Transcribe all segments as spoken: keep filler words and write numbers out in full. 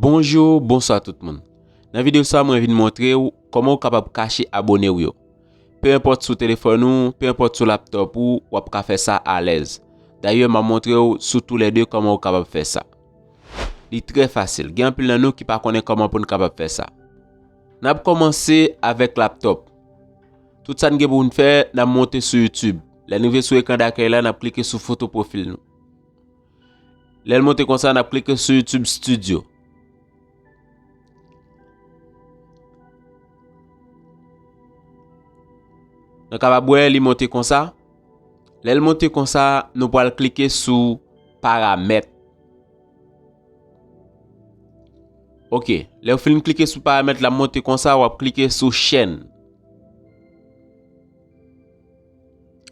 Bonjou, bonswa tout moun. Nan videyo sa, mwen vin montre w kòman w kapab kache abone w yo. Pe enpòt sou telefòn ou, pe enpòt sou laptòp ou, w ap ka fè sa alèz. Dayè, m ap montre w sou toulède kòman w kapab fè sa. Li trè fasil. Gen anpil nan nou ki pa konnen kòman pou n kapab fè sa. N ap kòmanse avèk laptòp. Tout sa n gen pou n fè, n ap monte sou YouTube. Lè n rive sou ekran dakèy la, n ap klike sou foto pwofil nou. Lè l monte konsa, n ap klike sou YouTube Studio. Nou kapab wè li monte konsa. Lè l monte konsa, nou pral klike sou paramèt. Ok, lè w fin klike sou paramèt la monte konsa, w ap klike sou chèn.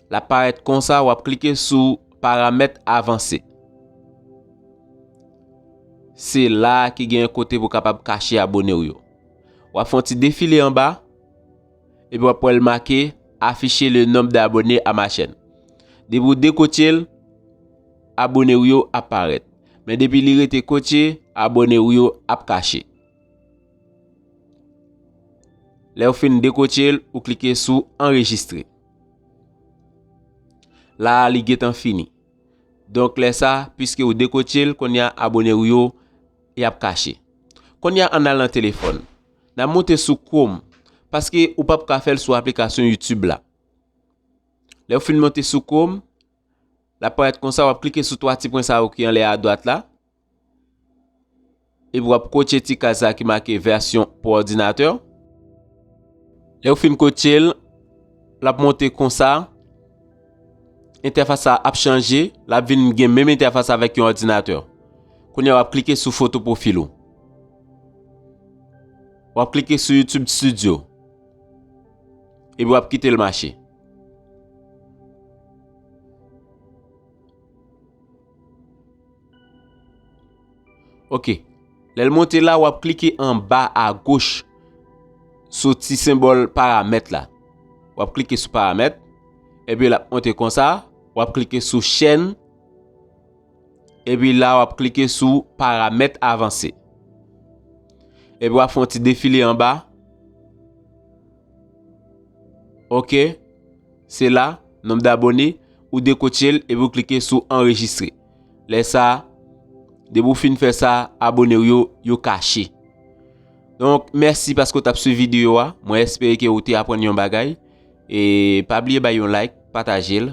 L ap parèt konsa, w ap klike sou paramèt avanse. Se la ki gen kote pou kapab kache abone w yo. W ap fè yon ti defile anba, epi w ap wè l make afficher le nombre d'abonnés à ma chaîne. Depi w dekotye l, abone w yo ap parèt. Men depi li rete kotye, abone w yo ap kache. Lè w fin dekotye l, ou klike sou anrejistre. La a, li gentan fini. Donk, lè sa, piske w dekotye l, kounye a abone w yo, y ap kache. Kounye a, ann al nan telefòn. N ap monte sou Chrome, paske ou p ap ka fè l sou aplikasyon YouTube la. Lè w fin monte sou Chrome, l ap parèt konsa, w ap klike sou twa ti pwen sa yo ki anlè a dwat la. Epi w ap kotye ti kaz sa ki make vèsyon pou òdinatè. Lè w fin kotye l, l ap monte konsa. Entèfas sa ap chanje, l ap vin gen menm entèfas avèk yon òdinatè. Kounye a w ap klike sou foto pwofil ou. W ap klike sou YouTube Studio. Epi w ap kite l mache. Ok. Lè l monte la, w ap klike anba agoch sou ti senbòl paramèt la. W ap klike sou paramèt. Epi l ap monte konsa. W ap klike sou chèn. Epi la, w ap klike sou paramèt avanse. Epi w ap fè yon ti defile anba. Ok. Se la, nonb dabone, ou dekotye l epi w klike sou anrejistre. Lè sa, depi w fin fè sa, abone w yo, yo kache. Donk, mèsi paske w t ap swiv videyo a. Mwen espere ke ou te aprann yon bagay. E pa bliye bay yon like, pataje l.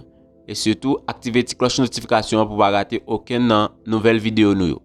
E sitou, aktive ti klòch notifikasyon an pou w pa rate okenn nan nouvèl videyo nou yo.